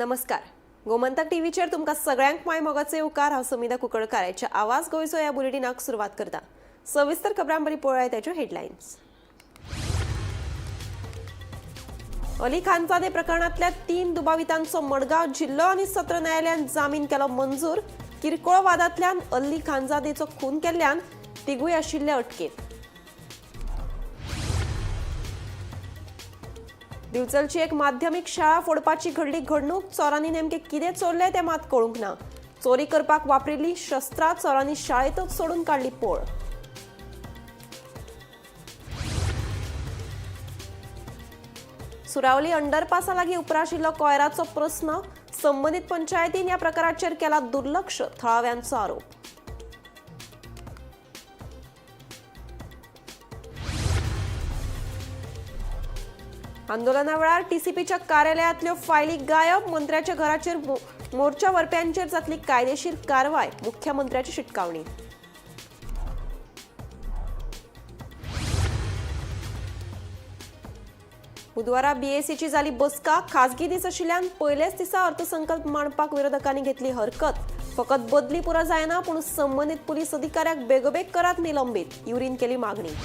नमस्कार, गोमंतक टीव्हीचेर तुमकां सगळ्यांक माय मोगाचे उपकार. हांव समिधा कुंकळकार ह्याच्या आवाज गोंयचो ह्या बुलेटिनाक सुरवात करता. सविस्तर खबरां पळोवया त्याच्यो हेडलायन्स. अली खानजादे प्रकरणांतल्या 3 दुबावितांचो मडगांव जिल्लो आनी सत्र न्यायालयान जामीन केलो मंजूर. किरकोळ वादांतल्यान अली खानजादेचो खून केल्ल्यान तिगूय आशिल्ले अटकेत. दिवचलची एक माध्यमिक शाळा फोडपाची घडली घडणूक. चोरांनी नेमके कितें चोरलें तें मात कळूंक ना. चोरी करपाक वापरिल्ली शस्त्रां चोरांनी शाळेंतच सोडून काडली पोळ. सुरावली अंडरपासा लागीं उपराशिल्लो कोयराचो प्रस्न. संबंदीत पंचायतीन ह्या प्रकाराचेर केला दुर्लक्ष, थळाव्यांचो आरोप. आंदोलना वेळार टीसीपीच्या कार्यालयांतल्यो फायली गायब. मंत्र्याच्या घराचेर मोर्चा व्हरप्यांचेर जातली कायदेशीर कारवाय, मुख्यमंत्र्याची शिटकावणी. बुधवारा बीएसीची जाली बसका. खासगी दीस आशिल्ल्यान पयलेच दिसा अर्थसंकल्प मांडपाक विरोधकांनी घेतली हरकत. फकत बदली पुरो जायना, पूण संबंदीत पुलीस अधिकाऱ्याक बेगोबेग करात निलंबीत, युरीन केली मागणी.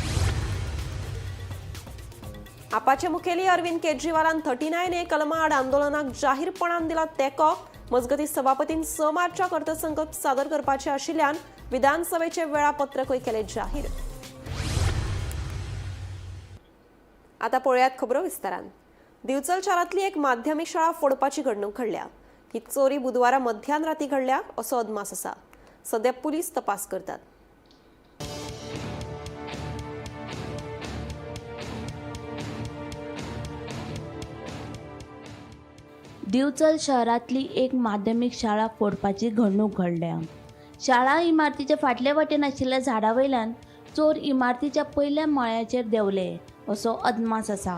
आपाचे मुखेली अरविंद केजरीवालान 39A कलमा आड आंदोलनाक जाहीरपणान दिला तेंको. मजगतीं सभापतीन 6 मार्चाक अर्थसंकल्प सादर करपाचे आशिल्ल्यान विधानसभेचे वेळापत्रकय केले जाहीर. आता पळयात खबरो विस्तारान. दिवचल शारांतली एक माध्यमिक शाळा फोडपाची घडणूक घडल्या. ही चोरी बुधवारा मध्यान राती घडल्या असो अदमास आसा. सध्या पुलीस तपास करतात. दिवचल शहरांतली एक माध्यमिक शाळा फोडपाची घडणूक घडल्या. शाळा इमारतीच्या फाटले वटेन आशिल्ल्या झाडा वयल्यान चोर इमारतीच्या पयल्या माळ्याचेर देंवले असो अदमास आसा.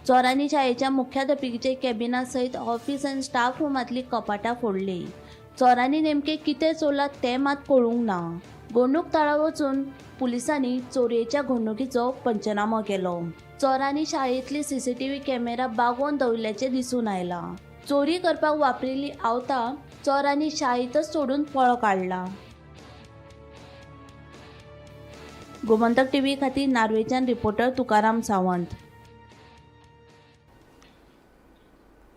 चोरांनी शाळेच्या मुख्याध्यापिकेच्या कॅबिना सयत ऑफिस आनी स्टाफ रुमांतली कपाटां फोडली. चोरांनी नेमकें कितें चोरलां तें मात कळूंक ना. घडणूक थळार वचून पुलिसांनी चोरयेच्या घडणुकीचो पंचनामो केलो. चोरांनी शाळेंतली सीसीटीव्ही कॅमेरा बागोवन दवरिल्ल्याचें दिसून आयलां. चोरी करपाक वापरिल्ली आवतां चोरांनी शाळेंतच सोडून पळ काडला. गोमंतक टीव्ही खातीर नार्वेच्यान रिपोर्टर तुकाराम सावंत.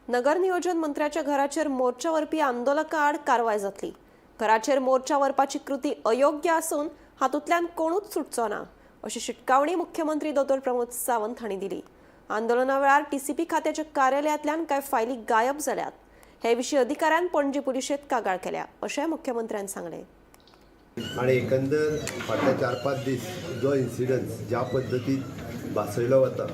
नगर नियोजन मंत्र्याच्या घराचेर मोर्चा व्हरपी आंदोलकां आड कारवाय जातली. घराचेर मोर्चा व्हरपाची कृती अयोग्य आसून हातूंतल्यान कोणूच सुटचो ना, अशी शिटकावणी मुख्यमंत्री दोतोर प्रमोद सावंत हांणी दिली. आंदोलना वेळार टीसीपी खात्याच्या कार्यालयांतल्यान कांय फायली गायब जाल्यात. हे विशीं अधिकाऱ्यान पणजी पुलिशेंत कागाळ केल्या, अशें मुख्यमंत्र्यान सांगलें. आणि एकंदर फाटले 4-5 दीस जो इन्सिडन्स ज्या पद्दतीन भासयलो वता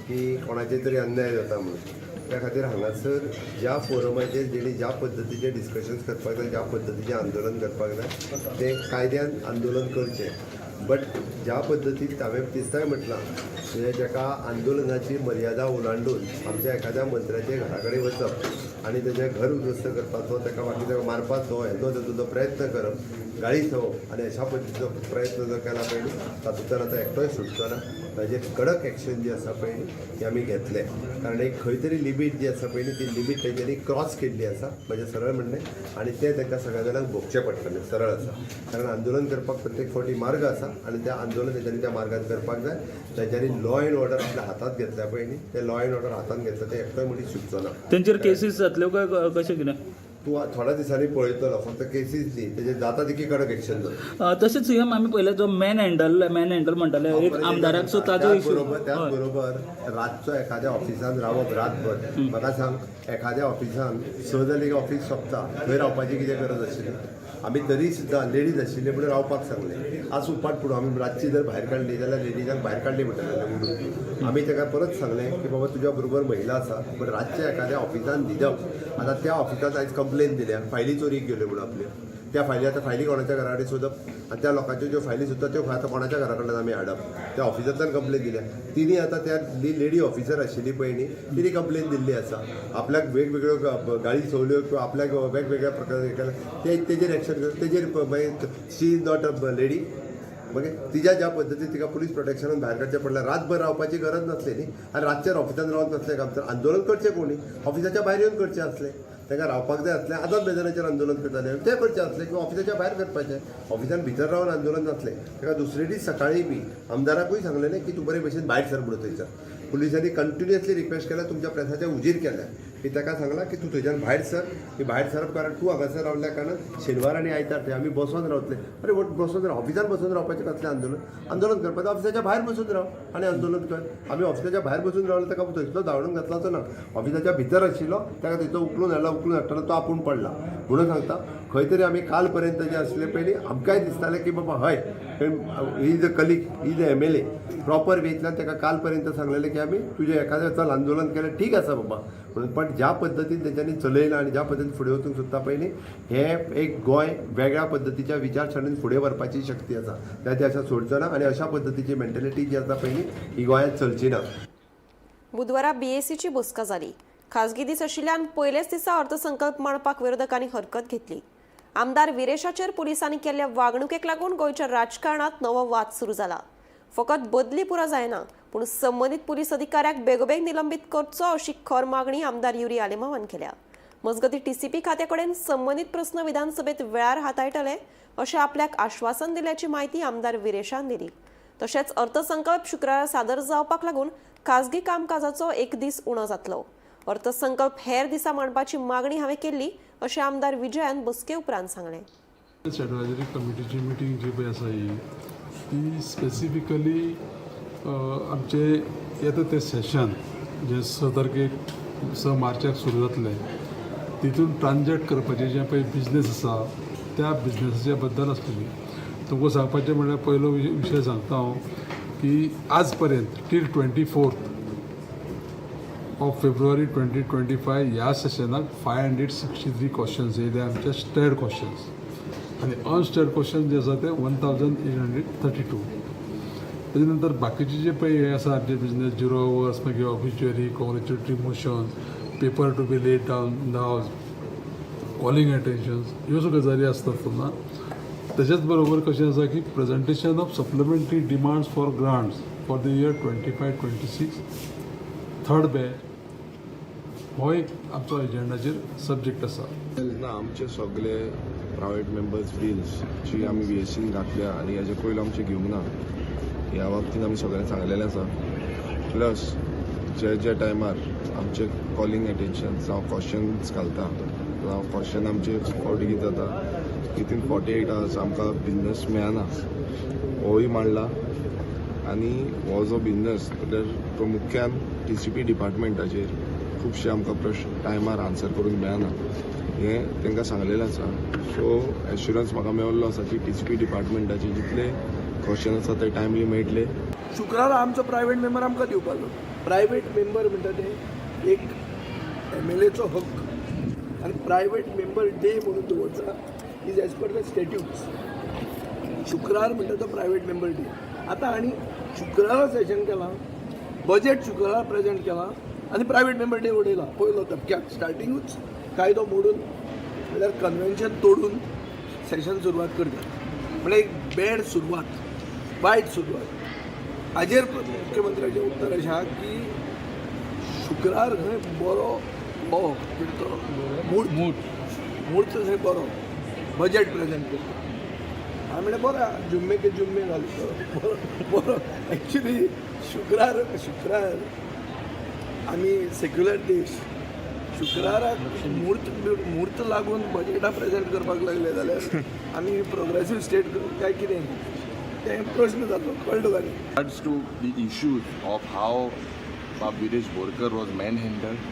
की कोणाचेर तरी अन्याय जाता म्हणून, त्या खातीर हांगासर ज्या फोरमाचेर जेणी ज्या पद्दतीचे डिस्कशन्स करपाक जाय, ज्या पद्दतीचें आंदोलन करपाक जाय, तें कायद्यान आंदोलन करचें. बट ज्या पद्दतीन हांवें तिसराय म्हटलां, म्हणजे जाका आंदोलनाची मर्यादा ओलांडून आमच्या एखाद्या मंत्र्याच्या घरा कडेन वचप आनी तेजें घर उद्ध्वस्त करपाचो, ताका मागीर ताका मारपाचो, हेजो ताजो जो प्रयत्न करप, गाळी खावप आनी अशा पद्दतीचो प्रयत्न जर केला पळय न्ही, तातूंतल्यान आतां एकटोय सुटचो ना. ताजेर कडक एक्शन जी आसा पळय न्ही ती आमी घेतले. कारण एक खंय तरी लिमीट जी आसा पळय न्ही, ती लिमीट तेंच्यांनी क्रॉस केल्ली आसा, म्हजें सरळ म्हणणें. आनी तें तांकां सगळ्या जाणांक भोगचें पडटलें, सरळ आसा. कारण आंदोलन करपाक प्रत्येक फावटी मार्ग आसा आनी तें आंदोलन तेंच्यांनी त्या मार्गान करपाक जाय. तेंच्यांनी लॉ एंड ऑर्डर आपल्या हातांत घेतल्या पळय न्ही, तें लॉ एंड ऑर्डर हातांत घेतलं ते एकटोय मनीस सुटचो ना. तेंचेर केसीस जातल्यो काय कशें कितें? तूं थोड्या दिसांनी पळयतलो, फक्त केसीस न्ही, तेजेर जाता तितकी कडक एक्शन जातलें. तशेंच सीएम आमी पळयलें जो मॅन हँडल म्हणटाले एक आमदाराक, सो ताजो इशू. त्याच बरोबर रातचो एखाद्या ऑफिसान रावप रातभर, म्हाका सांग, एखाद्या ऑफिसान 6 जाली की ऑफिस सोंपता, थंय रावपाची कितें गरज आशिल्ली? आमी तरी सुद्दां लेडीज आशिल्ले म्हणून रावपाक सांगलें. आज उपाट पूण आमी रातची जर भायर काडली जाल्यार लेडीजांक भायर काडली म्हणटले म्हणून आमी ताका परत सांगलें की बाबा तुज्या बरोबर महिला आसा, पण रातच्या एखाद्या ऑफिसान न्हिदप. आतां त्या ऑफिसान आयज कंप्लेन दिल्या, फायली चोरीक गेल्यो म्हणून आपल्यो. त्या फायली आतां फायली कोणाच्या घरा कडेन सोदप आनी त्या लोकांच्यो ज्यो फायली सोदता त्यो आतां कोणाच्या घरा कडल्यान आमी हाडप? त्या ऑफिसांतल्यान कंप्लेन दिल्या तिणी. आतां त्या लेडी ऑफिसर आशिल्ली पळय न्ही, तिणी कंप्लेन दिल्ली आसा. आपल्याक वेगवेगळ्यो गाळी सोवल्यो किंवा आपल्याक वेगवेगळ्या प्रकारे केलें, ते तेजेर एक्शन, तेजेर मागीर she is not a lady. मागीर तिज्या ज्या पद्दतीन तिका पुलीस प्रोटेक्शनान भायर काडचें पडलें. रातभर रावपाची गरज नासली न्ही, आनी रातचेर ऑफिसान रावन नासलें काम, तर आंदोलन करचें कोणी ऑफिसाच्या भायर येवन करचें आसलें. तांकां रावपाक जाय आसलें, आझाद मैदानाचेर आंदोलन करताले तें करचें आसलें किंवा ऑफिसाच्या भायर करपाचें, ऑफिसान भितर रावन आंदोलन जातलें. ताका दुसरे दीस सकाळीं बी आमदाराकूय सांगलेलें की तूं बरे भशेन भायर सर म्हणून. थंयसर पुलिसांनी कंटिन्युअसली रिक्वेस्ट केल्या, तुमच्या प्रेसाच्या हुजीर केल्या की ताका सांगलां की तूं थंयच्यान भायर सर, की भायर सरप, कारण तूं हांगासर रावल्या कारणान शेनवार आनी आयतार थंय आमी बसोन रावतले. अरे, बसोन राव, ऑफिसान बसून रावपाचें कसलें आंदोलन? आंदोलन करपाचें ऑफिसाच्या भायर बसून राव आनी आंदोलन कर. आमी ऑफिसाच्या भायर बसून रावले, ताका थंयसलो धांवडून घातलाचो ना. ऑफिसाच्या भितर आशिल्लो ताका थंयचो उखलून हाडला. उखलून हाडटना तो आपूण पडला. म्हणून सांगता, खंय तरी आमी काल पर्यंत जे आसले पयलीं आमकांय दिसतालें की बाबा हय, he is a colleague, is a MLA. Proper वेंतल्यान ताका काल पर्यंत सांगलेलें की आमी तुजें एखादें चल आंदोलन केलें, ठीक आसा बाबा म्हणून. पण ज्या पद्दतीन तेंच्यांनी चलयलां आनी ज्या पद्दतीन फुडें वचूंक सोदता पयलीं, हें एक गोंय वेगळ्या पद्दतीच्या विचारसरणीन फुडें व्हरपाची शक्ती आसा त्या ते अशें सोडचो ना आनी अशा पद्दतीची मेंटेलिटी जी आसा पयलीं ही गोंयांत चलची ना. बुधवारा बीएसीची बसका जाली. खासगी दीस आशिल्ल्यान पयलेच दिसा अर्थसंकल्प मांडपाक विरोधकांनी हरकत घेतली. आमदार विरेशाचेर पुलिसांनी केल्ल्या वागणुकेक लागून गोंयच्या राजकारणात नवो वाद सुरू जाला. फकत बदली पुरो जायना, पूण संबंदीत पुलीस अधिकाऱ्याक बेगोबेग निलंबीत करचो अशी खर मागणी आमदार युरी आलेमावान केल्या. मजगतीं, टीसीपी खात्या कडेन संबंदीत प्रस्न विधानसभेत वेळार हाताळटले अशें आपल्याक आश्वासन दिल्याची म्हायती आमदार विरेशान दिली. तशेंच अर्थसंकल्प शुक्रारा सादर जावपाक लागून खासगी कामकाजाचो एक दीस उणो जातलो. अर्थसंकल्प हेर दिसा मांडपाची मागणी हांवें केल्ली अशें आमदार विजयान बसके उपरांत सांगलें. एडवायजरी कमिटीची मिटींग जी पळय आसा ही ती स्पेसिफिकली आमचे येता तें सेशन जें 6 तारखेक, 6 मार्चाक सुरू जातलें, तितून ट्रान्जॅक्ट करपाचें जें पळय बिजनेस आसा त्या बिजनेसाच्या बद्दल आसलेली. तुमकां सांगपाचें म्हणल्यार पयलो विशय सांगता हांव की आज पर्यंत till 24th of February 2025 ह्या सेशनाक 563 क्वेश्चन्स येयले आमचे स्टॅर्ड क्वेश्चन्स आनी अनस्टॅर्ड क्वेश्चन जे आसा ते 1832. तेजे नंतर बाकीचे जे पळय हे आसा आमचे बिजनेस, झिरो अवर्स, मागीर obituary, congratulatory motions, paper to be laid down in the house, calling attentions, ह्यो सगळ्यो गजाली आसतात. तेन्ना तेच्याच बरोबर कशें आसा की presentation of supplementary demands for grants for the year 25-26 third batch हो एक आमचो एजेंडाचेर सब्जेक्ट आसा. ना, आमचे सगळे प्रायवेट मेंबर्स बिल्स जी आमी बीएसीन घातल्या आनी हेजे पयलू आमचे घेवंक ना, ह्या बाबतीन आमी सगळ्यांक सांगलेलें आसा. प्लस जे जे टायमार आमचे कॉलिंग एटेन्शन जावं क्वेश्चन्स घालता जावं क्वेश्चन आमचे फावटी कितें जाता, विथीन 48 आवर्स आमकां बिजनस मेळना, होय मांडला. आनी हो जो बिजनस म्हणल्यार प्रामुख्यान टीसीपी डिपार्टमेंटाचेर खुबशे आमकां प्रश्न टायमार आन्सर करून मेळना हें तांकां सांगलेलें आसा. सो एश्युरन्स म्हाका मेळिल्लो आसा की टीसीपी डिपार्टमेंटाचे जितले क्वेश्चन आसा ते टायमली मेळटले. शुक्रारा आमचो प्रायवेट मेंबर आमकां दिवपाचो. प्रायवेट मेंबर म्हणटा ते एक एमएलएचो हक्क आनी प्रायवेट मेंबर डे म्हणून दवरता is as per the statutes. शुक्रार म्हणटा तो प्रायवेट मेंबर डे. आतां आनी शुक्रारा सेशन केलां, बजेट शुक्रारा प्रेजेंट केलां आनी प्रायवेट मेंबर डे उडयला पयलो धपक्याक. स्टार्टिंगूच कायदो मोडून, म्हणल्यार कन्व्हेन्शन तोडून सेशन सुरवात करतात, म्हणल्यार एक बॅड सुरवात, वायट सुरवात. हाजेर मुख्यमंत्र्याचें उत्तर अशें आहा की शुक्रार खंय बरो हो कितें तो म्हूर्त म्हूर्त खंय बरो बजेट प्रेजेंट करता. हांवें म्हणलें बरें आहा, जुम्मे के जुम्मे घालूं बरो बरो. एक्चुली शुक्रार शुक्रार आमी सेक्युलर देश, शुक्राराक म्हूर्त म्हूर्त लागून बजेटां प्रेजेंट करपाक लागले जाल्यार आमी प्रोग्रेसीव स्टेट काय कितें तें प्रश्न जालो, कळ्ळें तुका न्ही? Regards to the issues of how Bab Viresh Borkar was manhandled,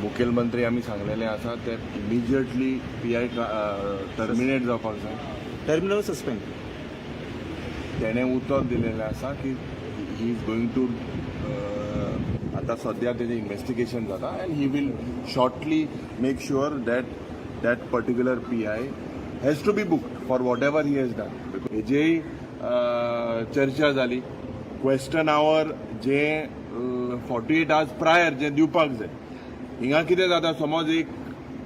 मुखेलमंत्री आमी सांगलेले आसा ते इमिजिएटली पीआय टर्मिनेट जावपाक जाय. Terminal suspend. तेणें उतर दिलेलें आसा की he is going to, आतां सद्या तेजें इन्वेस्टिगेशन जाता and he will shortly make sure that that particular PI has to be booked for whatever he has done. हेजेय चर्चा जाली. क्वेश्चन आवर जे 48 आवर्स प्रायर जे दिवपाक जाय, हिंगा कितें जाता, समज एक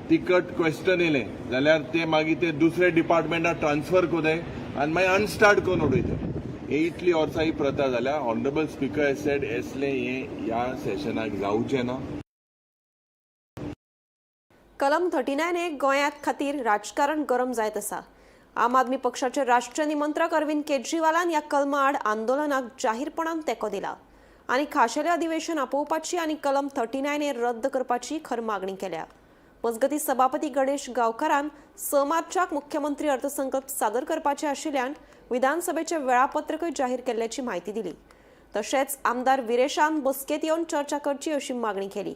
तिकट क्वेश्चन येयलें जाल्यार ते मागीर ते दुसरे डिपार्टमेंटाक ट्रान्सफर करताय आनी मागीर अनस्टार्ट करून उडयता. हे इतली वर्सां ही प्रथा जाल्या. ऑनरेबल स्पीकर सेड एसलें हें ह्या सेशनाक जावचें ना. कलम 39A गोंयांत खातीर राजकारण गरम जायत आसा. आम आदमी पक्षाचे राष्ट्रीय निमंत्रक अरविंद केजरीवालान ह्या कलमा आड आंदोलनाक जाहीरपणान तेंको दिला आनी खाशेलें अधिवेशन आपोवपाची आनी कलम 39A रद्द करपाची खर मागणी केल्या. मजगतीं सभापती गणेश गांवकारान 6 मार्चाक मुख्यमंत्री अर्थसंकल्प सादर करपाचे आशिल्ल्यान विधानसभेचें वेळापत्रकय जाहीर केल्ल्याची म्हायती दिली. तशेंच आमदार विरेशान बसकेत येवन चर्चा करची अशी मागणी केली.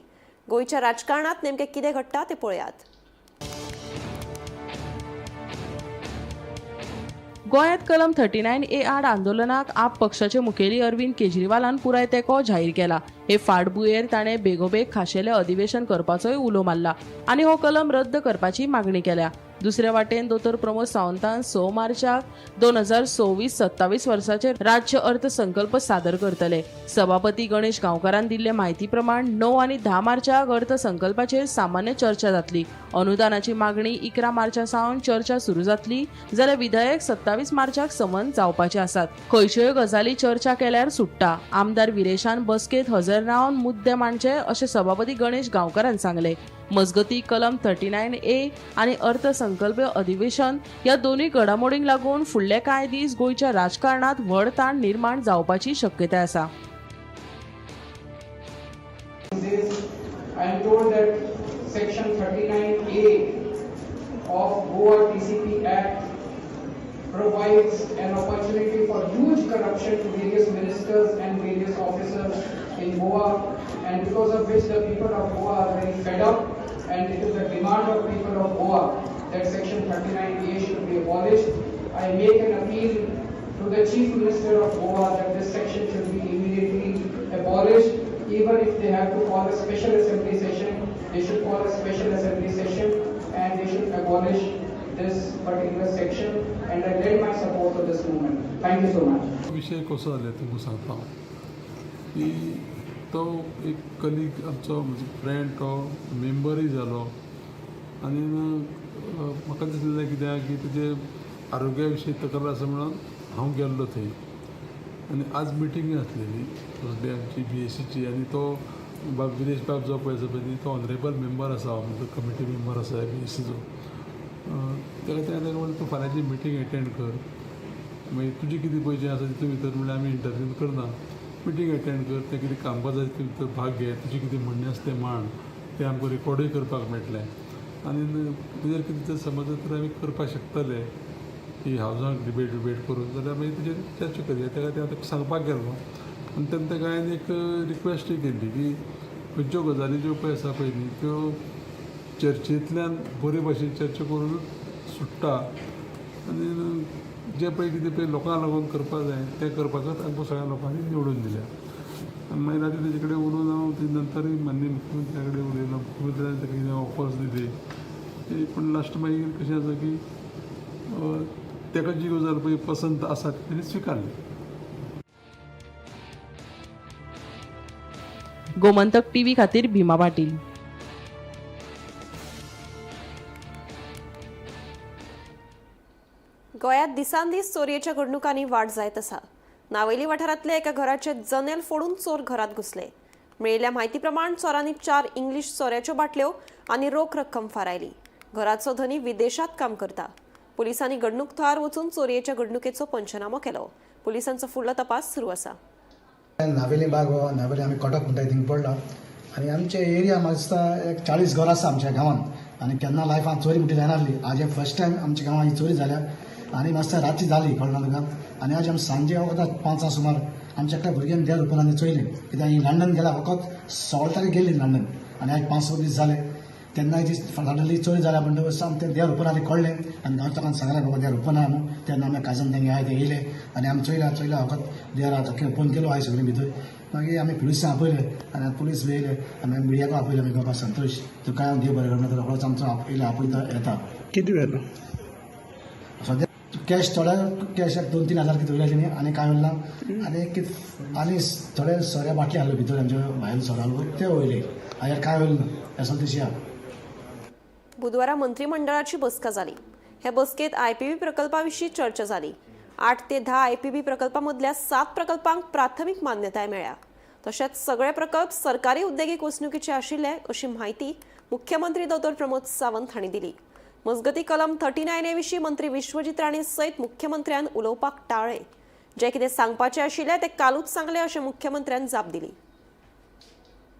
गोंयच्या राजकारणात नेमकें कितें घडटा तें पळयात. गोंयांत कलम 39A आड आंदोलनाक आप पक्षाचे मुखेली अरविंद केजरीवालान पुराय तेंको जाहीर केला. हे फाटभुंयेर ताणें बेगोबेग खाशेलें अधिवेशन करपाचोय उलो मारला आनी हो कलम रद्द करपाची मागणी केल्या. दुसरे वाटेन दोतोर प्रमोद सावंतान 6 मार्चाक 2026-27 वर्साचे राज्य अर्थसंकल्प सादर करतले. सभापती गणेश गांवकारान दिल्ले म्हायती प्रमाण 9 आनी 10 मार्चाक अर्थसंकल्पाचेर सामान्य चर्चा जातली. अनुदानाची मागणी 11 मार्चा सावन चर्चा सुरू जातली, जाल्यार विधेयक 27 मार्चाक समन जावपाचे आसात. खंयच्योय गजाली चर्चा केल्यार सुट्टा. आमदार विरेशान बसकेत हजर रावन मुद्दे मांडचे अशें सभापती गणेश गांवकारान सांगले. मजगती कलम 39A आनी अर्थसंकल्प अधिवेशन ह्या दोनूय घडामोडींक लागून फुडले कांय दीस गोंयच्या राजकारणात व्हड ताण निर्माण जावपाची शक्यताय आसा. I am told that section 39A of Goa TCP Act provides an opportunity for huge corruption to various ministers and various officers in Goa, and because of which the people of Goa are very fed up, and it is the demand of people of Goa that section 39A should be abolished. I make an appeal to the Chief Minister of Goa that this section should be immediately abolished. Even if they have to call a special assembly session, they should call a special assembly session and they should abolish this particular section, and I lend my support to this movement. Thank you so much. विशय कसो जाले तुमकां सांगता हांव की तो एक colleague आमचो म्हजो फ्रेंड, तो मेंबरूय जालो आनी म्हाका दिसलें कित्याक की तेजे आरोग्या विशीं तक्रार आसा म्हणून हांव गेल्लो थंय. आनी आज मिटींग आसलेली कसली आमची BACची, आनी तो बाब विरेश बाब जो पळय आसा पळय न्ही, तो ऑनरेबल मेंबर आसा, म्हणजे कमिटी मेंबर आसा BACचो. ताका तें ताका म्हणलें तूं फाल्यांची मिटींग एटेंड कर, मागीर तुजें कितें पळय जें आसा तितून भितर म्हणल्यार आमी इंटरव्यू करना, मिटींग एटेंड कर, तें कितें कामकाज आसा तितून भितर भाग घे, तुजें कितें म्हणणें आसा तें मांड, तें आमकां रिकॉर्डूय करपाक मेळटलें आनी तुजेर कितें जर समज तर आमी करपाक शकतले की हावजाक डिबेट विबेट करून जाल्यार मागीर तुजेर चर्चा करया. ताका तें आतां सांगपाक गेल्लो आनी तेन्ना ताका हांवें एक रिक्वेस्टूय केल्ली की खंयच्यो गजाली ज्यो पळय आसा पळय न्ही त्यो चर्चेंतल्यान बरे भाशेन चर्चा करून सुट्टा आनी जें पळय कितें पळय लोकांक लागून करपाक जाय तें करपाकच आमकां सगळ्या लोकांनी निवडून दिल्या. आनी मागीर आतां तेजे कडेन उलोवन हांव ते नंतरूय माननीय मुख्यमंत्र्या कडेन उलयलो, मुख्यमंत्र्यान ताका कितें ऑफर्स दिली ती, पूण लास्ट मागीर कशें आसा की ताका जी गजाल पळय पसंत आसा ती तेणी स्विकारली. गोमंतक टीव्ही खातीर भीमा पाटील. गोंयांत दिसानदीस चोरयेच्या घडणुकांनी वाड जायत आसा. नावेली वाठारांतल्या एका घराचें जनेल फोडून चोर घरांत घुसले. मेळिल्ल्या म्हायती प्रमाण चोरांनी 4 इंग्लीश सोऱ्याच्यो बाटल्यो आनी रोख रक्कम फारायली. घराचो धनी विदेशांत काम करता. पुलिसांनी घडणूक थळार वचून चोरयेच्या घडणुकेचो पंचनामो केलो. पुलिसांचो फुडलो तपास सुरू आसा. नावेली बाग हो नावेली आमी कटक म्हणटा थिंग पडला आनी आमचे एरिया म्हाका दिसता एक 40 घरां आसा आमच्या गांवांत आनी केन्ना लायफान चोरी म्हणटी जायना आसली. आज हे फर्स्ट टायम आमच्या गांवांत ही चोरी जाल्या आनी मातशें राती जाली कळना तुका. आनी आज आमी सांजे वखदां 5 सुमार आमच्या एकल्या भुरग्यान देर ओपन आनी चोयलें कित्याक ही लंडन गेला फकत 16 तारीख गेली लंडन आनी आज 5-6 दीस जाले तेन्ना जी सडनली चोरी जाल्या म्हणटकच आमकां देर ओपन आनी कळ्ळें आनी गांवच्या लोकांक सांगलें बाबा देर ओपन आहा न्हू. तेन्ना आमी काजन तेंगे आहाय ते येयले आनी आमी चोयला चोयला फकत देर आहा ओपन केलो आहाय सगळीं भितर. मागीर आमी पुलिसांक आपयले आनी पुलीस बी येयले आनी मिडियाक आपयले आमी बाबा संतोष तुका देव बरें करना रोखडोच आमचो येयले आपयता येता. कितें जालें सद्या कॅश थोडे कॅश 2-3 हजार कितें वयले तेणी आनी कांय उरला आनी कितें आनी थोडे सोऱ्या बाटली आहल्यो भितर आमचे भायल सोरो आहलो ते वयले आनी कांय उरलें ना हें तशी आहा. बुधवारा मंत्रिमंडळाची बसका जाली. हे बसकेत IPB प्रकल्पा विशीं चर्चा जाली. 8 ते 10 IPB प्रकल्पां मदल्या 7 प्रकल्पांक प्राथमीक मान्यताय मेळ्ळ्या. तशेंच सगळे प्रकल्प सरकारी उद्देगीक वसणुकीचे आशिल्ले अशी म्हायती मुख्यमंत्री दोतोर प्रमोद सावंत हांणी दिली. मजगती कलम 39 ए विशीं मंत्री विश्वजीत राणे सयत मुख्यमंत्र्यान उलोवपाक टाळ्ळें. जें कितें सांगपाचें आशिल्लें तें कालूच सांगलें अशें मुख्यमंत्र्यान जाप दिली.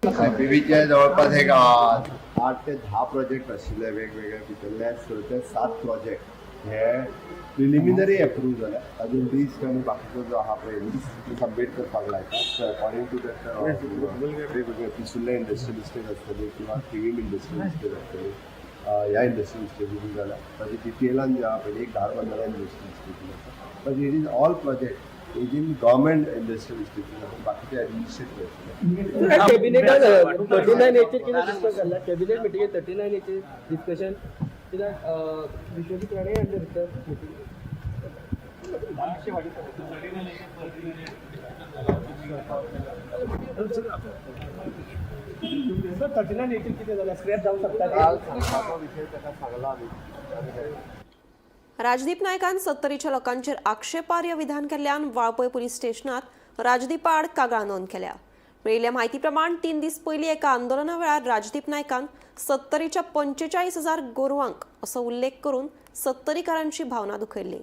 आयपीबीचे जवळपास एक 8 ते 10 प्रोजेक्ट आशिल्ले वेगवेगळे, भितरले 6 ते 7 प्रोजेक्ट हे प्रिलिमिनरी एप्रूव जाल्या. ताजून लिस्ट आनी बाकीचो जो आहा पळय लिस्ट सबमीट करपाक लायता. सो अकॉर्डिंग टू that वेगवेगळे पिसुर्ले इंडस्ट्रियल इस्टेट आसतली किंवा थिवीम इंडस्ट्रियल इस्टेट आसतली, ह्या इंडस्ट्रियल इस्टेटीन जाल्या ताजे डिटेलान जे आहा पळय एक धारबांदोडा इंडस्ट्रियल इस्टेटीन आसा. But it is all project within government industrial इस्टेटीन आसा, बाकीचे ॲडमिनिस्ट्रेटिव्ह आशिल्ले. कॅबिनेटान 39 एचेर कितें डिस्कस जाल्लें? कॅबिनेट मिटिंगेत 39 एचेर डिस्कशन कित्याक विश्वजीत राणे हांचे भितर meeting sir 39 एचेर कितें जालें? स्क्रॅप जावंक शकता? काल सांगपाचो विशय ताका सांगला आमी. राजदीप नायकान सत्तरीच्या लोकांचेर आक्षेपार्ह विधान केल्ल्यान वाळपय पुलीस स्टेशनात राजदीपा आड कागाळ नोंद केल्या. मेळिल्ल्या म्हायती प्रमाण 3 दीस पयलीं एका आंदोलना वेळार राजदीप नायकान सत्तरीच्या 45,000 गोरवांक असो उल्लेख करून सत्तरीकारांची भावना दुखयल्ली.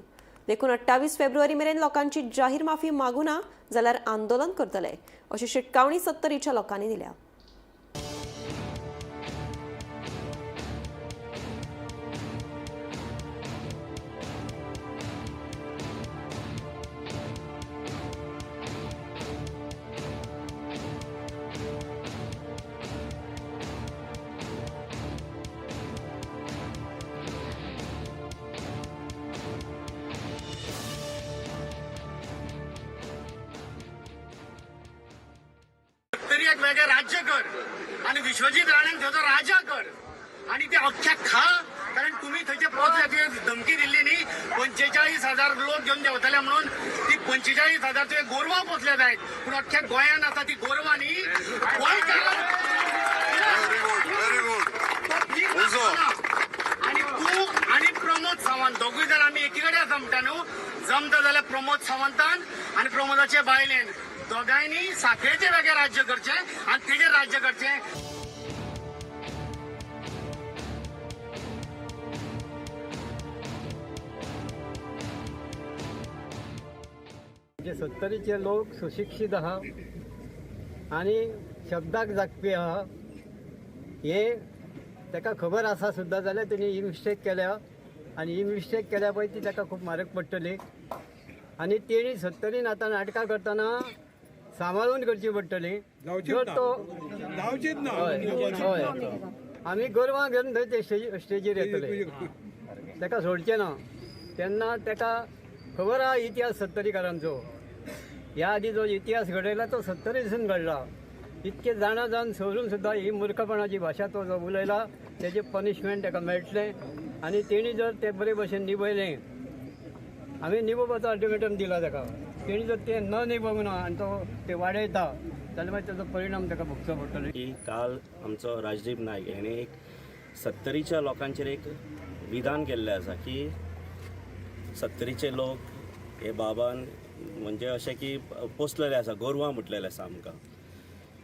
देखून 28 फेब्रुवारी मेरेन लोकांची जाहीर माफी मागू ना जाल्यार आंदोलन करतले अशी शिटकावणी सत्तरीच्या लोकांनी दिल्या. तरी एक वेगळें राज्य कर आनी विश्वजीत राणेन थंयचो राजा कर आनी ते अख्ख्या खा, कारण तुमी थंयचे पोचले, तुवें धमकी दिल्ली न्ही 45,000 लोक घेवन देंवतले म्हणून, ती 45,000 तुवें गोरवां पोसल्या जायत, पूण अख्ख्या गोंयान आसा ती गोरवां न्ही गोंयकारां. आनी तूं आनी प्रमोद सावंत दोगूय जाण आमी एकी कडेन आसा म्हणटा न्हू, जमता जाल्यार प्रमोद सावंतान आनी प्रमोदाचे बायलेन दोगांयनी साखळेचें वेगळें राज्य करचें आनी तेजेर राज्य करचें. जे सत्तरीचे लोक सुशिक्षीत आहा आनी शब्दाक जागपी आहा, हे ताका खबर आसा सुद्दां जाल्यार तेणी ही मिस्टेक केल्या आनी ही मिस्टेक केल्या पळय ती ताका खूब म्हारग पडटली. आनी तेणी सत्तरीन आतां नाटकां करतना सांबाळून करची पडटली. जर तो हय आमी गोरवां घेवन थंय ते स्टेजीर येतले, ताका सोडचें ना. तेन्ना ताका खबर आहा इतिहास सत्तरीकारांचो, ह्या आदी जो इतिहास घडयला तो सत्तरीसून घडला. इतके जाणा जावन सोडून सुद्दां ही मूर्खपणाची भाशा तो जो उलयला तेजें पनिशमेंट ताका मेळटलें. आनी तेणी जर ते बरे भशेन निभयलें, आमी निभोवपाचो अल्टिमेटम दिला ताका, तेणी जर तें न निभोवंक ना आनी तो ते वाडयता जाल्यार मागीर ताचो परिणाम ताका भोगचो पडटलो. की काल आमचो राजदीप नायक हेणें एक सत्तरीच्या लोकांचेर एक विधान केल्लें आसा की सत्तरीचे लोक हे बाबान म्हणजे अशें की पोसलेले आसा, गोरवां म्हटलेलें आसा आमकां.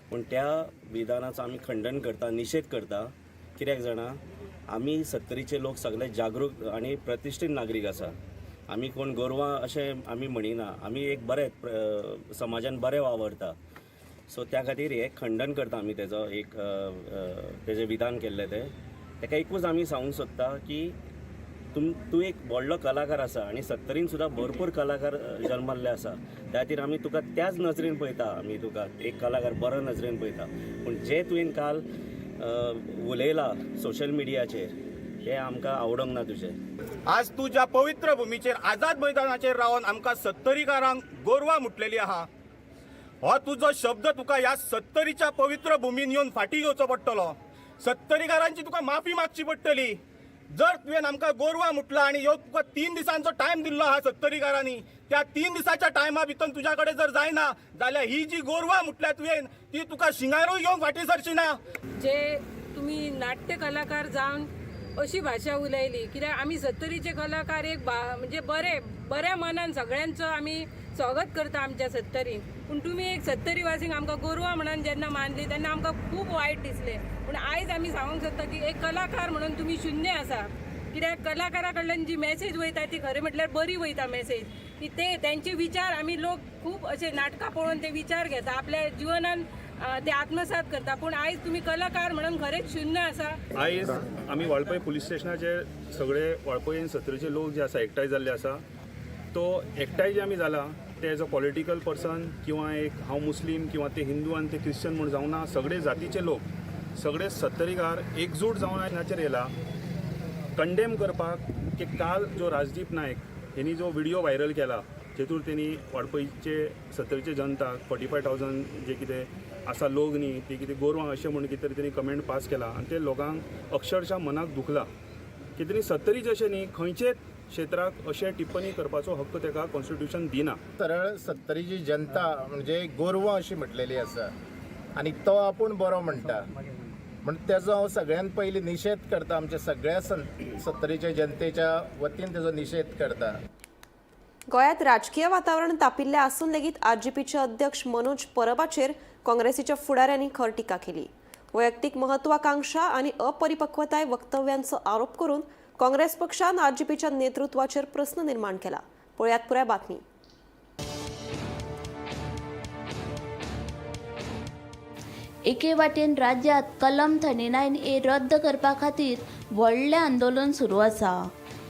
पूण त्या विधानाचो आमी खंडन करता, निशेध करता. कित्याक जाणा, आमी सत्तरीचे लोक सगळे जागरूक आनी प्रतिश्ठीत नागरीक आसा. आमी कोण गोरवां अशें आमी म्हणिना, आमी एक बरे समाजान बरे वावरता. सो त्या खातीर हें खंडन करता आमी तेजो एक तेजें विधान केल्लें तें. तेका एकूच आमी सांगूंक सोदता की तूं एक व्हडलो कलाकार आसा आनी सत्तरीन सुद्दां भरपूर कलाकार जल्मल्ले आसा. त्या खातीर आमी तुका त्याच नजरेन पळयता, आमी तुका एक कलाकार बरो नजरेन पळयता. पूण जें तुवें काल उलयलां सोशल मिडियाचेर हें आमकां आवडोंक ना तुजें. आज तूं ज्या पवित्र भुमीचेर आझाद मैदानाचेर रावन आमकां सत्तरीकारांक गोरवां म्हटलेली आहा, हो तुजो शब्द तुका ह्या सत्तरीच्या पवित्र भुमीन येवन फाटीं घेवचो पडटलो. सत्तरीकारांची तुका माफी मागची पडटली. जर तुवें आमकां गोरवां म्हटलां आनी ह्यो तुका 3 दिसांचो टायम दिल्लो आहा सत्तरीकारांनी, त्या 3 दिसाच्या टायमा भितर तुज्या कडेन जर जायना जाल्यार ही जी गोरवां म्हटल्या तुवें ती तुका शिंगारूय घेवंक फाटीं सरची ना. जे तुमी नाट्य कलाकार जावन अशी भाशा उलयली, कित्याक आमी सत्तरीचे कलाकार एक म्हणजे बरे बऱ्या मनान सगळ्यांचो आमी स्वागत करता आमच्या सत्तरीन. पूण तुमी एक सत्तरी वासींक आमकां गोरवां म्हणून जेन्ना मानली तेन्ना आमकां खूब वायट दिसलें. पूण आयज आमी सांगूंक सोदता की एक कलाकार म्हणून तुमी शुन्य आसा. कित्याक कलाकारा कडल्यान जी मॅसेज वयता ती खरें म्हटल्यार बरी वयता मॅसेज, की ते तेंचे विचार आमी लोक खूब अशे नाटकां पळोवन ते विचार घेता, आपल्या जिवनान ते आत्मसात करता. पूण आयज तुमी कलाकार म्हणून खरेंच शुन्य आसा. आयज आमी वाळपय पुलीस स्टेशनाचे सगळे वाळपय आनी सत्तरीचे लोक जे आसा एकठांय जाल्ले आसा. तो एकठांय जे आमी जाला ते एज अ पॉलिटिकल पर्सन किंवा एक हांव मुस्लीम किंवा ते हिंदू आनी ते क्रिश्चन म्हूण जावना, सगळे जातीचे लोक सगळे सत्तरीकार एकजूट जावन हाचेर येयला कंडेम करपाक की काल जो राजदीप नायक हेणी जो व्हिडियो व्हायरल केला जेतूर तेणी वाळपयचे सत्तरीचे जनताक 45,000 जे कितें आसा लोक न्ही ती कितें गोरवां अशें म्हूण कितें तरी तेणी कमेंट पास केला आनी ते लोकांक अक्षरशा मनाक दुखला की तेणी सत्तरीचे अशें न्ही खंयचेच क्षेत्राक अशें टिप्पणी करपाचो हक्क ताका कॉन्स्टिट्युशन दिना. सरळ सत्तरीची जनता म्हणजे गोरवां अशी म्हटलेली आसा आनी तो आपूण बरो म्हणटा म्हण तेजो हांव सगळ्यान पयलीं निशेध करता. आमच्या सगळ्या सत्तरीच्या जनतेच्या वतीन तेजो निशेध करता. गोंयांत राजकीय वातावरण तापिल्लें आसून लेगीत आरजीपीचे अध्यक्ष मनोज परबाचेर काँग्रेसीच्या फुडाऱ्यांनी खर टिका केली. वैयक्तीक महत्वाकांक्षा आनी अपरिपक्वताय वक्तव्यांचो आरोप करून काँग्रेस पक्षान आरजीपीच्या नेतृत्वाचेर प्रस्न निर्माण केला. पळयात पुराय बातमी. एके वाटेन राज्यांत कलम 39A रद्द करपा खातीर व्हडलें आंदोलन सुरू आसा,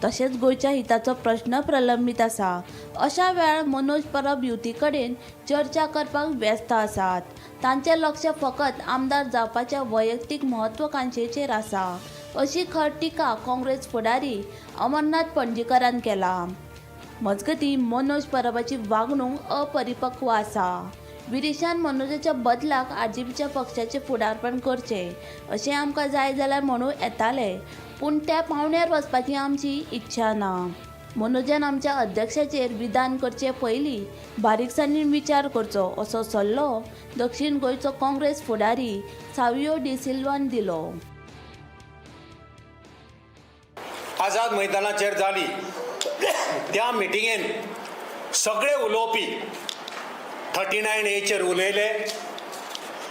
तशेंच गोंयच्या हिताचो प्रश्न प्रलंबीत आसा. अशा वेळार मनोज परब युती कडेन चर्चा करपाक व्यस्त आसात. तांचें लक्ष फकत आमदार जावपाच्या वैयक्तीक महत्वाकांक्षेचेर आसा, अशी खर टिका काँग्रेस फुडारी अमरनाथ पणजीकरान केला. मजगतीं मनोज परबाची वागणूक अपरिपक्व आसा. विरेशान मनोजाच्या बदलाक आरजीपीच्या पक्षाचें फुडारपण करचें अशें आमकां जाय जाल्यार म्हणूं येतालें, पूण त्या पावंड्यार वचपाची आमची इच्छा ना. मनोजान आमच्या अध्यक्षाचेर विधान करचे पयलीं बारीकसाणीन विचार करचो असो सल्लो दक्षीण गोंयचो काँग्रेस फुडारी सावियो डिसिल्वान दिलो. आझाद मैदानाचेर जाली त्या मिटिंगेन सगळे उलोवपी 39Aचेर उलयले.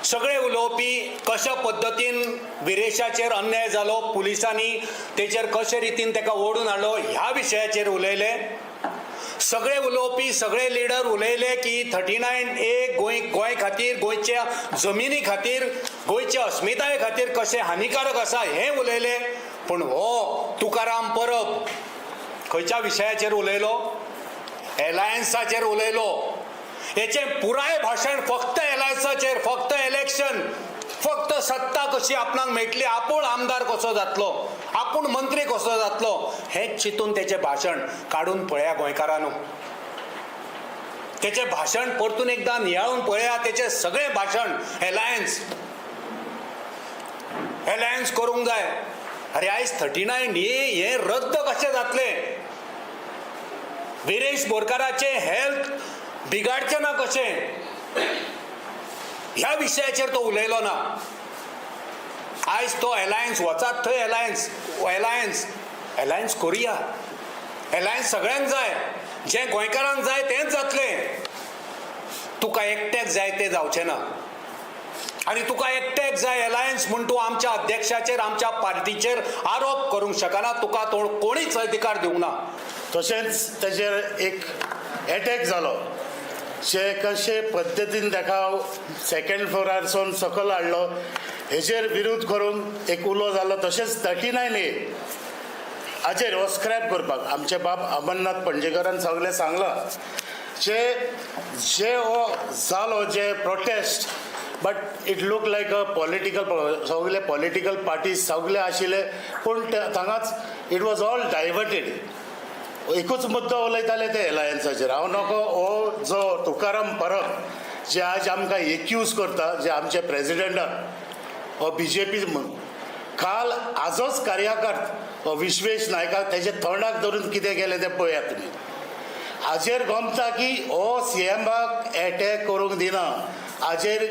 सगळे उलोवपी कशा पद्दतीन विरेशाचेर अन्याय जालो, पुलिसांनी तेचेर कशे रितीन ताका ओडून हाडलो ह्या विशयाचेर उलयले. सगळे उलोवपी सगळे लिडर उलयले की 39A Goa खातीर, गोंयच्या जमिनी खातीर, गोंयच्या अस्मिताये खातीर कशें हानिकारक आसा हें उलयले. पूण हो तुकाराम परब खंयच्या विशयाचेर उलयलो? एलायन्साचेर उलयलो. हेचें पुराय भाशण फक्त एलायन्साचेर, फक्त इलेक्शन, फक्त सत्ता कशी आपणाक मेळटली, आपूण आमदार कसो जातलो, आपूण मंत्री कसो जातलो हें चिंतून तेचें भाशण काडून पळया गोंयकारांनो. तेचें भाशण परतून एकदां नियाळून पळया. तेचें सगळें भाशण एलायन्स एलायन्स करूंक जाय. अरे आयज 39A हें रद्द कशें जातलें? विरेश बोरकाराचें हेल्थ बिगाडचें ना कशें ह्या विशयाचेर तो उलयलो ना. आयज तो एलायन्स वचात थंय एलायन्स एलायन्स एलायन्स करुया. एलायन्स सगळ्यांक जाय, जें गोंयकारांक जाय तेंच जातलें. तुका एकट्याक जाय तें जावचें ना. आनी तुका एकट्याक जाय एलायन्स म्हूण तूं आमच्या अध्यक्षाचेर, आमच्या पार्टीचेर आरोप करूंक शकना. तुका तो कोणीच अधिकार दिवंक ना. तशेंच तेजेर एक एटॅक जालो, जे कशे पद्दतीन ताका सेकेंड फ्लोरारसून सकयल हाडलो हेजेर विरोध करून एक उलो जालो. तशेंच 39A हाजेर हो स्क्रॅप करपाक आमचे बाब अमरनाथ पणजेकरान सगळें सांगलां. जे जे हो जालो जे protest, but it look like a political, सगळे पॉलिटिकल पार्टीज सगळे आशिल्ले, पूण थांगाच it was all diverted. एकूच मुद्दो उलयताले ते एलायन्साचेर. हांव नको हो जो तुकाराम परब जे आज आमकां एक्यूज करता, जे आमचे प्रेजिडेंटाक हो बीजेपी म्हूण, काल आजोच कार्यकर्त हो विश्वेश नायकाक तेजे तोंडाक धरून कितें केलें तें पळयात तुमी. हाजेर गमता की हो सीएमाक एटॅक करूंक दिना. हाजेर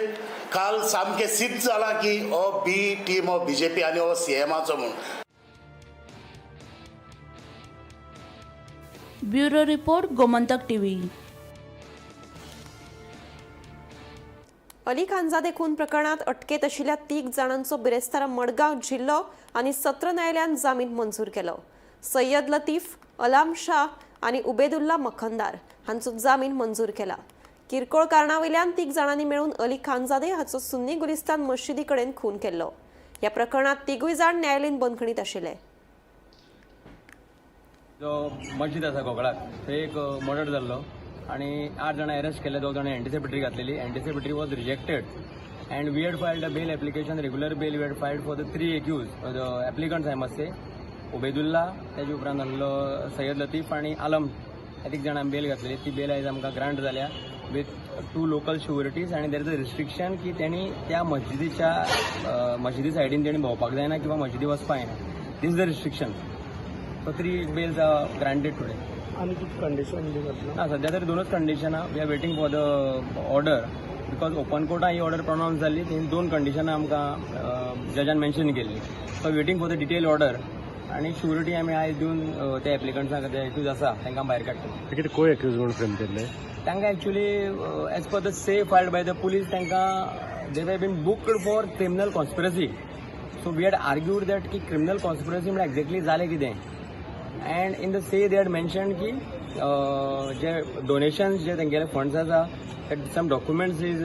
काल सामकें सिद्ध जालां की हो बी टीम हो बीजेपी आनी हो सीएमाचो म्हूण. Bureau report, Gomantak TV. Ali खानजादे खून प्रकरणात अटकेत आशिल्ल्या तीग जाणांचो बिरेस्तारा मडगांव जिल्लो आनी सत्र न्यायालयान जामीन मंजूर केलो. सय्यद लतीफ, अलाम शाह आनी उबेदुल्ला मखनदार हांचो जामीन मंजूर केला. किरकोळ कारणावयल्यान तीग जाणांनी मेळून अली खानजादे हाचो सुन्नी गुलिस्तान मशिदी कडेन खून केल्लो. ह्या प्रकरणात तिगूय जाण न्यायालयीन बंदखणीत आशिल्ले. जो मस्जिद आसा गोगळाक थंय एक मर्डर जाल्लो आनी 8 जाणां अरेस्ट केले, 2 जाणां एंटिसिपेटरी घातलेली. Anticipatory was rejected and we had filed a bail application, regular bail we had filed for the 3 accused, the applicants I must say, Ubedulla, तेजे उपरांत आहलो सय्यद लतीफ आनी आलम, ह्या तीग जाणां बेल घातलेली. ती बेल आयज आमकां ग्रांट जाल्या विथ 2 लोकल शुरिटीज आनी there is a restriction की तेणी त्या मस्जिदीच्या मस्जिदी सायडीन तेणी भोंवपाक जायना किंवा मस्जिदी वचपाक जायना. This is the restriction. So 3 bails are granted today. आनी कितें कंडिशन बी घातला? ना, सध्या तरी 2 कंडिशनां. We are waiting for the order because open कोर्टान he order pronounce जाल्ली, थंय 2 कंडिशनां आमकां जजान मेन्शन केल्ली. So waiting for the detail order आनी शुरिटी आमी आयज दिवन त्या एप्लिकंट्सांक जे एक्यूज आसा तांकां भायर काडटले. कितें को एक्यूज म्हूण फ्रेम केल्ले? तांकां actually as per the say filed by the police तांकां they have been booked for criminal conspiracy. So we had argued that की क्रिमिनल कॉन्स्पिरसी म्हळ्यार एक्झॅक्टली जालें कितें, and in the say they had mention की जे donations जे तेंगेले funds आसा that some documents is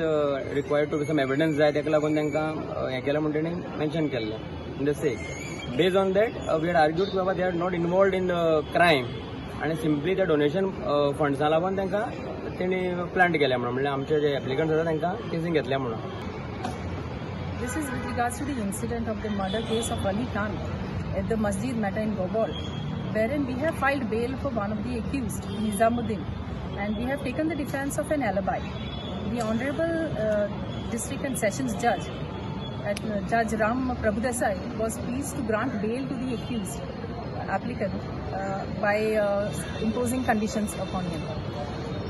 required to some evidence जाय, ताका लागून तांकां हें केलें म्हूण तेणी मेन्शन केल्लें in the say. Based on that we had argued की बाबा they are not involved in the crime आनी सिंपली त्या डोनेशन फंड्सां लागून तांकां तेणी प्लांट केल्या म्हणून, म्हणल्यार आमचे जे एप्लिकंट्स आसा तांकां केसीन घेतल्या म्हणून. This is with regards to the incident of the murder case of Ali Khan at the Masjid Mehta in Gobal, wherein we have filed bail for one of the accused, Nizamuddin, and we have taken the defense of an alibi. The Honorable District and Sessions Judge, Judge Ram Prabhudesai, was pleased to grant bail to the accused applicant by imposing conditions upon him.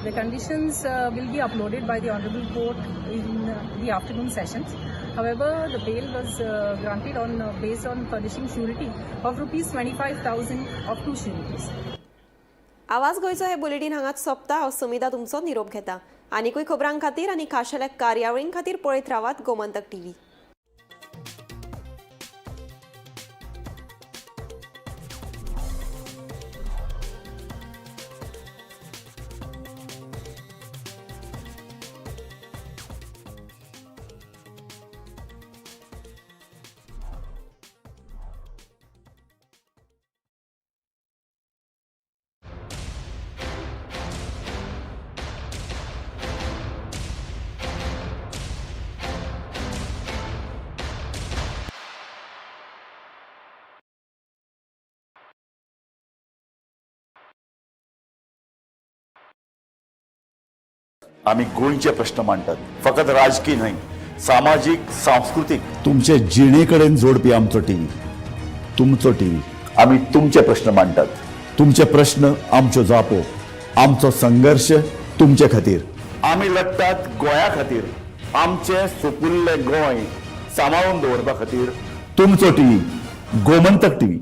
The conditions will be uploaded by the Honorable Court in the afternoon sessions. However, the bail was granted on based on furnishing surety of rupees 25,000 of 2 sureties. आवाज गोंयचो हे bulletin हांगाच सोंपता. हांव समिता तुमचो निरोप घेता. आनीकूय खबरां खातीर आनी खाशेल्या कार्यावळीं खातीर पळयत रावात गोमंतक टीव्ही. आमी गोंयचे प्रश्न मांडटात, फकत राजकीय न्हय, सामाजीक, सांस्कृतीक, तुमचे जिणे कडेन जोडपी आमचो टीव्ही, तुमचो टीव्ही. आमी तुमचे प्रश्न मांडटात, तुमचे प्रश्न आमच्यो जापो, आमचो संघर्श तुमचे खातीर. आमी लढटात गोंया खातीर, आमचें सुपुल्लें गोंय सांबाळून दवरपा खातीर. तुमचो टीव्ही, गोमंतक टीव्ही.